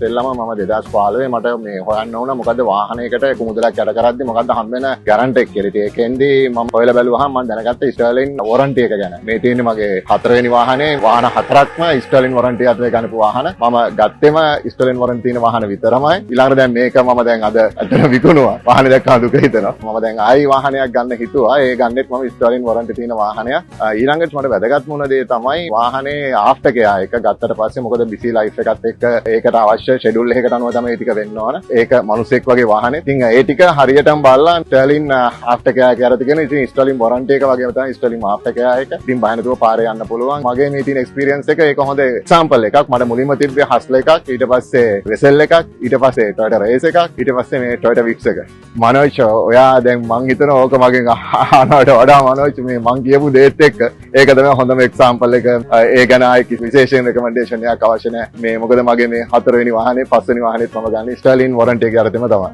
ඉස්සෙල්ලම මම 2015 මට මේ හොයන්න ඕන මොකද්ද වාහනයකට මුදලක් යට කරද්දි මොකද්ද හම්බ වෙන ගැරන්ටි එක කියලා. ඉතින් ඒකෙන්දී මම හොයලා බැලුවහම මම දැනගත්ත ස්ටර්ලින් වොරන්ටි එක ගැන. මේ තියෙන්නේ මගේ හතරවෙනි වාහනේ. වාහන හතරක්ම ස්ටර්ලින් වොරන්ටි අතර ගන්නපු වාහන. මම ගත්තෙම ස්ටර්ලින් වොරන්ටි තියෙන වාහන විතරමයි. ඊළඟට දැන් මේක මම දැන් අද ඇත්තටම විකුණුවා. වාහනේ දැක්කම දුක හිතෙනවා. මම දැන් ආයි වාහනයක් ගන්න හිතුවා. ඒ ගන්නෙත් මම ස්ටර්ලින් වොරන්ටි තියෙන වාහනයක්. ඊළඟට මට වැදගත්ම වුණ දේ තමයි වාහනේ ආෆ්ටර් කෙයාර් එක ගත්තට පස්සේ, මොකද බිසි ලයිෆ් එකත් එක්ක ඒකට අවශ්‍ය ෂෙඩියුල් එකකට අනුව තමයි ඒ ටික වෙන්න ඕන. ඒක මිනිස්සෙක් වගේ වාහනේ. ඉතින් ඒ ටික හරියටම බලලා ස්ටර්ලින් ආෆ්ටර් කෙයාර් එක අරගෙන තියෙන. ඉතින් ස්ටර්ලින් වොරන්ටි එක වගේම තමයි ස්ටර්ලින් ආෆ්ටර් කෙයාර් එක. ඉතින් බය නැතුව පාරේ යන්න පුළුවන්. මගේ මේ තියෙන එක්ස්පීරියන්ස් එක ඒක හොඳ එක්සැම්පල් එකක්. මට මුලින්ම තිබ්බේ හස්ලර් එකක්, ඊට පස්සේ වෙසෙල් එකක්, ඊට පස්සේ Toyota රේස් එකක්, ඊට පස්සේ මේ Toyota Vitz එක. මනෝජ්, ඔයා දැන් මං හිතනවා ඕක මගෙන් අහනවට වඩා මනෝජ් මේ මං කියපු දේත් එක්ක ඒක තමයි හොඳම එක්සැම්පල් එක. ඒ ගැන ආයේ කිසි විශේෂයෙන් රෙකමෙන්ඩේෂන් එකක් අවශ්‍ය නැහැ. මේ මොකද මගේ මේ හතරවෙනි වාහනේ, පස්වෙනි වාහනේත් මම ගන්නේ ස්ටර්ලින් වොරන්ටි එක යටතේම තමයි.